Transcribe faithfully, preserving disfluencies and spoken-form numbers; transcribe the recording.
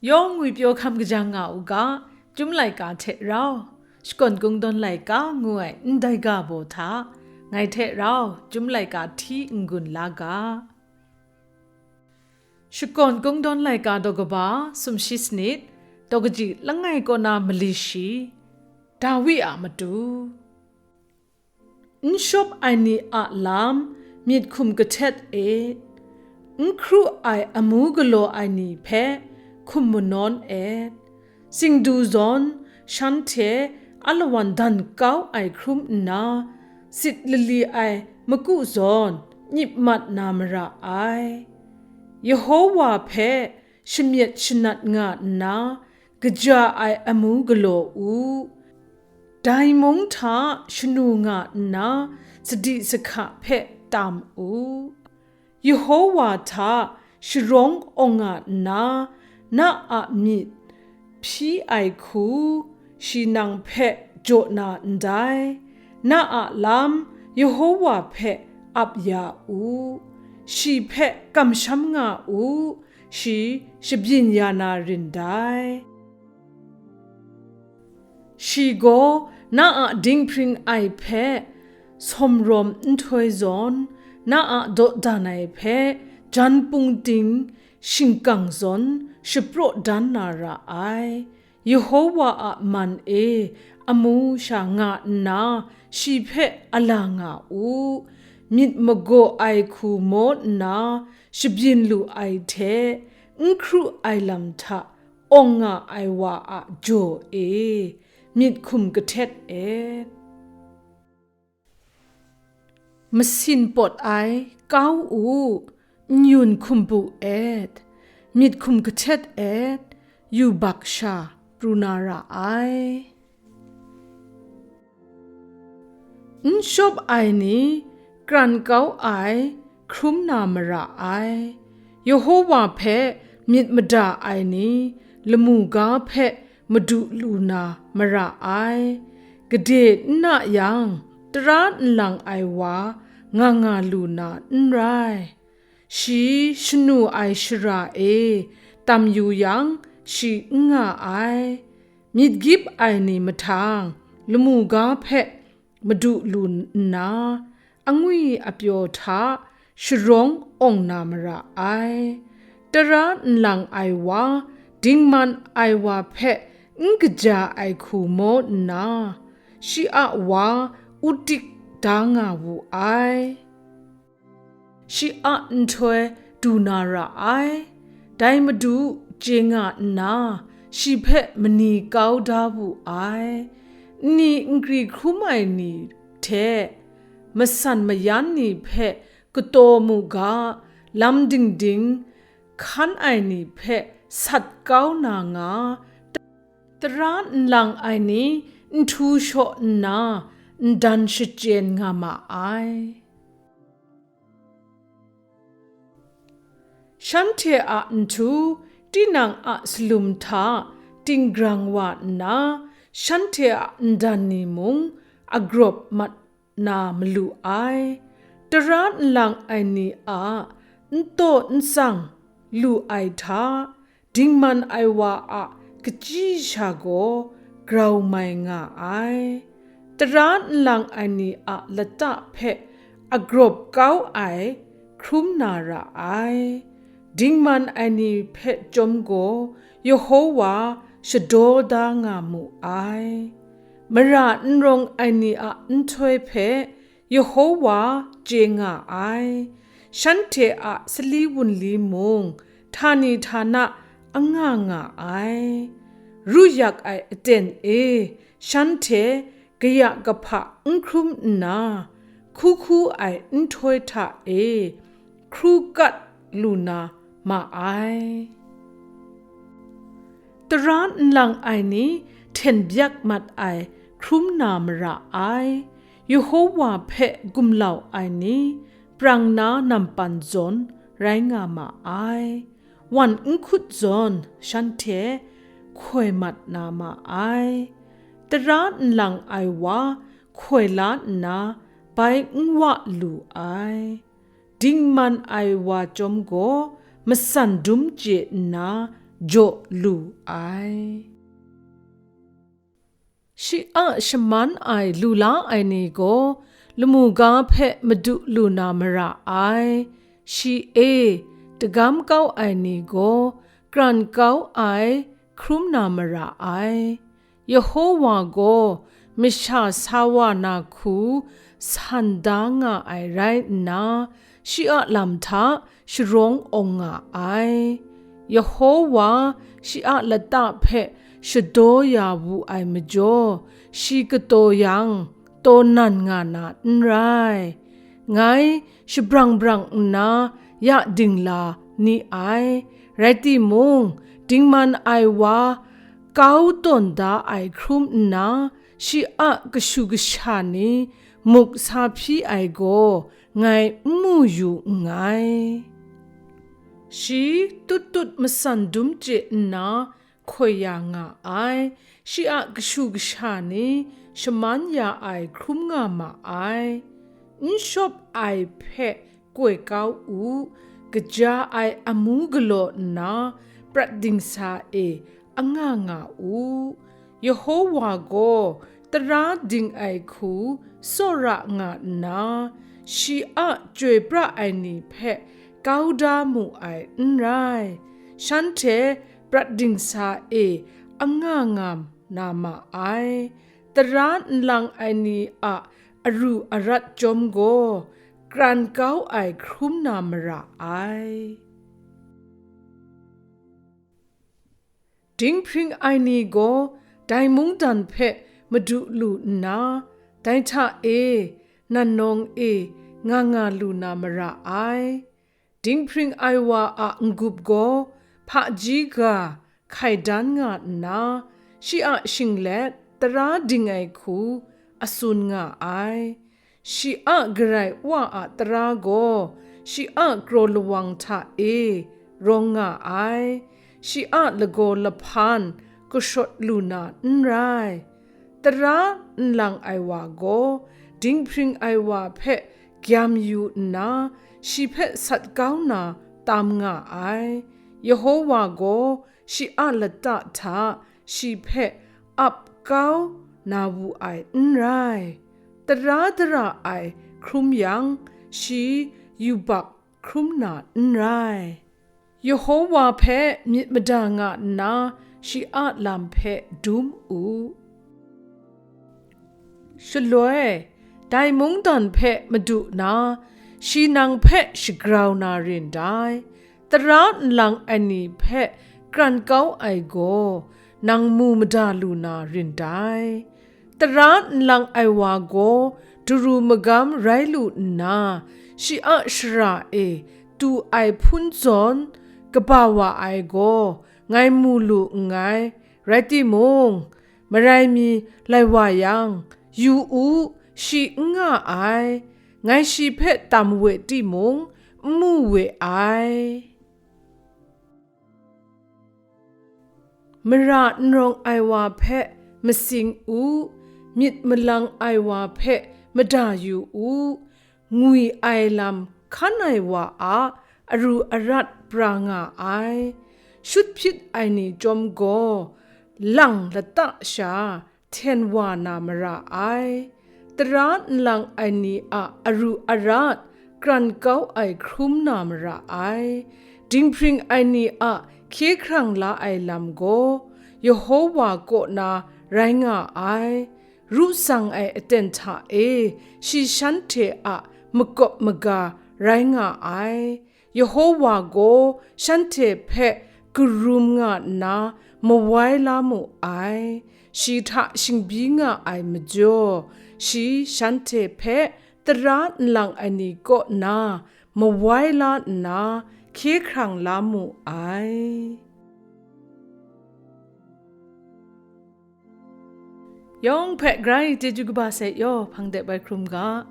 Yawng ngwipyaw hkam kajang nga u ga, Chyum laika hte rau, Shakawn Kungdawn laika ngu ai ndai ga baw hta, ngai hte rau Chyum laika hti n-gun la ga. Shakawn Kungdawn laika daw kaba sumshi sanit, daw kaji langai kaw na mali shi, Dawi a matu. N shawp ai ni a lam myit hkum kahtet et, n hkru ai amu galaw ai ni hpe hkum manawn et. Singdu zawn shanhte alawan dan kau ai hkrum nna, sit lali ai maku zawn nyip mat na mara ai. Yehova hpe shamyet shanat nga nna, kaja ai amu galaw u. Dai mung hta shanu nga nna, sadi sahka hpe tam u. Yehova hta sharawng awng nga nna, na a myit hpyi ai hku shi nang hpe jaw na ndai. Na a lam Yehova hpe ap ya u. Shi hpe kamsham nga u. Shi shabyin ya na rin dai. Shi gaw na a dinghpring ai hpe sawmrawm nhtoi zawn, na a dawdan ai hpe jan pung ting shingkang zawn shapraw dan na ra ai. Yehova a man e amu sha nga nna, shi hpe ala nga u. Myit magaw ai hku maw nna, shabyin lu ai hte, n hkru ai lam hta awng nga ai wa a jaw e myit hkum kahtet et. Masin pawt ai kau u, n-yun hkum bu et, myit hkum kahtet et, yubak sha pru na ra ai. N shawp ai ni kran kau ai hkrum na mara ai. Yehova hpe myit mada ai ni lamu ga hpe madu lu na mara ai. Gade n na yang, tara nlang ai wa nga nga lu na n rai. Shi shanu ai shara e tam yu yang, shi n nga ai. Myit gyip ai ni mahtang lamu ga hpe madu lu nna, angwi apyaw hta sharawng awng na mara ai. Tara nlang ai wa, dingman ai wa hpe n kaja ai hku maw nna, shi a wa u tik da nga wu ai. Shi a nhtoi du na ra ai. Dai Madu chye nga nna, shi hpe mani kau da wu ai. Nni nkri hkrum ai ni hte masan mayan ni hpe kataw mu ga, lam dingding hkan ai ni hpe sat kau na nga, tara nlang ai ni nhtu shaw nna, ndan shachyen nga ma ai. Shanhte a nhtu tinang a salum hta ting grang wa nna, shanhte a ndan ni mung agrawp mat na malu ai. Tara nlang ai ni a n taw n tsang lu ai hta, dingman ai wa a kachyi sha gaw grau mai nga ai. Tara nlang ai ni a lata hpe agrawp kau ai hkrum na ra ai. Dingman ai ni hpe chyawm gaw, Yehova shadaw da nga mu ai. Mara n rawng ai ni a nhtoi hpe Yehova chye nga ai. Shanhte a sali wunli mung htani htana anga nga ai. Ru yak ai aten e shanhte kaya kahpa n hkrum nna, hku hku ai nhtoi hta e hkru kat lu na ma ai. Tara nlang ai ni hten byak mat ai hkrum na mara ai. Yehova hpe gumlau ai ni prang na nampan zawn rai nga ma ai. Wan n hkut zawn shanhte hkoi mat na ma ai. Tara nlang ai wa hkoi la nna bai n wa lu ai. Dingman ai wa chyawm gaw, matsan dum chye nna, jaw lu ai. Shi a shaman ai lu la ai ni gaw lamu ga hpe madu lu na mara ai. Shi e, dagam kau ai ni gaw kran kau ai, hkrum na mara ai. Yehowa gaw masha sa wa na hku san da nga ai rai nna, shi a lam hta sharawng awng nga ai. Yehowa shi a lata hpe shadaw ya wu ai majaw, shi kataw yang, taw nan nga na n rai. Ngai shabrang brang nna ya dingla ni ai, rai timung, dingman ai wa kau tawn da ai hkrum nna, shi a kashu kasha ni muk sa hpyi ai gaw ngai n mu yu nngai. Shi tut tut masan dum chye nna hkoi ya nga ai. Shi a kashu kasha ni shaman ya ai hkrum nga ma ai. N shawp ai hpe koi kau u, kaja ai amu galaw nna prat dingsa e anga nga u. Yehowa gaw tara ding ai hku tsawra nga nna, shi a chyoi pra ai ni hpe kau da mu ai n rai. Shanhte prat dingsa e anga nga na ma ai. Tara nlang ai ni a aru arat chyawm gaw, kran kau ai hkrum na mara ai. Dinghpring ai ni gaw dai mungdan hpe madu lu nna, dai hta e, nan nawng e nga nga lu na mara ai. Dinghpring ai wa a n-gup gaw hpaji ga hkai dan nga nna, shi a shinglet tara ding ai hku a tsun nga ai. Shi a Karai Wa a tara gaw shi a kraw lawang hta e rawng nga ai. Shi a lagaw lahpan kashawt lu na n rai. Tara nlang ai wa gaw dinghpring ai wa hpe gyam yu nna, shi hpe sat kau na tam nga ai. Yehowa gaw shi a lata hta shi hpe ap kau na wu ai n rai. Tara dara ai hkrum yang, shi yubak hkrum na n rai. Yehowa hpe myit mada nga nna, shi a lam hpe dum u. Shaloi, dai mungdan hpe madu na, shi nang hpe shagrau na rin dai. Tara nlang ai ni hpe kran kau ai gaw, nang mu mada lu na rin dai. Tara nlang ai wa gaw daru magam rai lu nna, shi a shara e tu ai hpun zawn kaba wa ai gaw ngai mu lu nngai, rai timung, marai mi lai wa yang, yu u, shi n nga ai, ngai shi hpe tam we timung, n mu we ai. Mara n rawng ai wa hpe masing u, myit malang ai wa hpe mada yu u, ngwi ai lam hkan ai wa a aru arat pra nga ai. Shut hpyit ai ni chyawm gaw, lang lata sha hten wa na mara ai. Tara nlang ai ni a aru arat kran kau ai hkrum na mara ai. Dinghpring ai ni a hkye hkrang la ai lam gaw, Yehowa kaw na rai nga ai. Ru tsang ai aten hta e shi shanhte a makawp maga rai nga ai. Yehowa gaw shanhte hpe karum nga nna mawai la mu ai. Shi hta shingbyi nga ai majaw, shi shanhte hpe tara nlang ai ni kaw na mawai la nna hkye hkrang la mu ai. Yawng hpe grai chyeju kaba sai yaw hpang de bai hkrum ga.